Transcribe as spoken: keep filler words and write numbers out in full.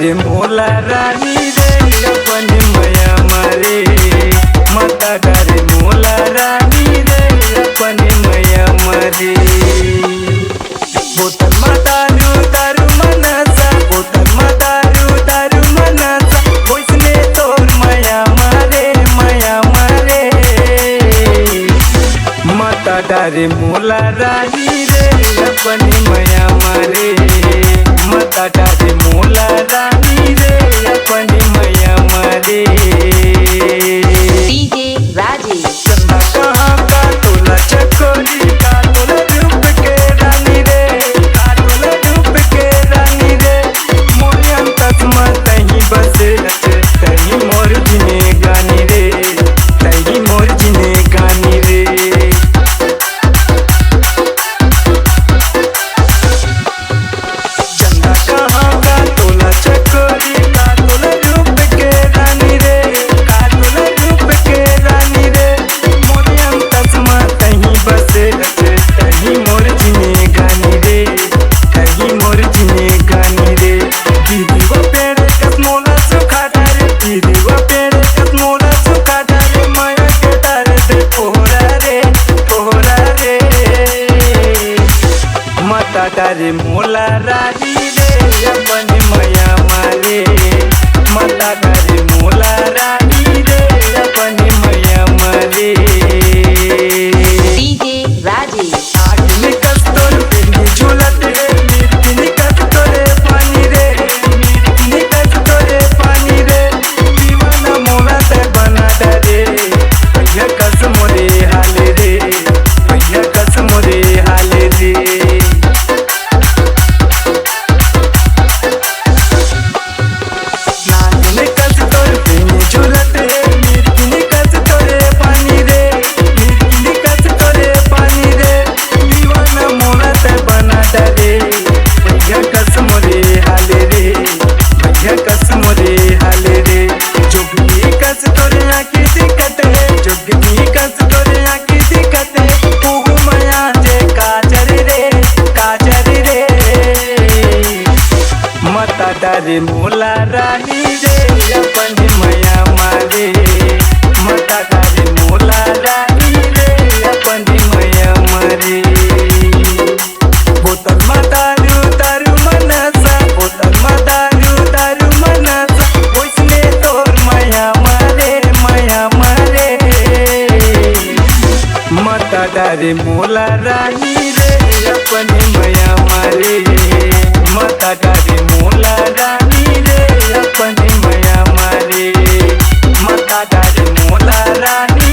रे मोला रानी रे, अपन मया मारे, मता डरे मोला रानी रे, अपन मया मारे। बोतल मा दारू, दारू मा नशा, बोतल मा दारू, दारू मा नशा, ओइसने तोर मया मारे, मया मारे। मता डरे मोला रानी रे, अपन मया मारे, मता डरे मोला रानी रे, अपन मया मारे। डीजे राजेश। चंदा कहाँ का तोला चकोरी का, तोला रूप के रानी रे, का तोला रूप के रानी रे। मोर अंतस म तहीं बसे रचे, तहीं मोर जिने गानी रे, तहीं मोर जिने गानी रे। चंदा कहाँ का तोला चकोरी का, तोला रूप के रानी रे, का तोला रूप के रानी रे। मोरे अंतस म तहीं बसे रचे, तहीं मोर जिने गानी रे, तहीं मोर जिने गानी रे। दीदी वो पेड़ कस मोला सुखा डारे, दीदी वो पेड़ कस मोला सुखा डारे, मया के डारे दे कोहरा रे, कोहरा रे। मता डरे मोला रानी रे, अपन मया मारे, मता डरे मोला रानी रे, अपन मया मारे। डीजे राजेश। आँख में कस तोर बिंदी झूलत हे, मिर्च निकस तोरे पानी रे, मिर्च निकस तोरे पानी रे। दीवाना मोला ते बना डरे, भैया कस मोरे हाल रे, भैया कस मोरे हाल रे। नागिन कस तोर प्रेम झूलत हे, मिर्गिन कस तोरे पानी रे, मिर्गिन कस तोरे पानी रे। दीवाना मोला ते बना डरे, भैया कस मोरे हाल रे, भैया कस मोरे हाल रे। जोगनी कस तोरे आँखी दिखत हे, जोगनी कस तोरे आँखी दिखत हे। ओहू मया जे काजर रे, काजर रे। मता डरे मोला रानी रे, अपन मया मारे। मता डरे मोला रानी रे, अपन मया मारे। बोतल मा दारू, दारू मा नशा, बोतल मा दारू, दारू मा नशा। ओइसने तोर मया मारे, मया मारे। मता डरे मोला रानी रे, अपन मया मारे। मता डरे मोला रानी रे, अपन मया मारे। मता डरे मोला रानी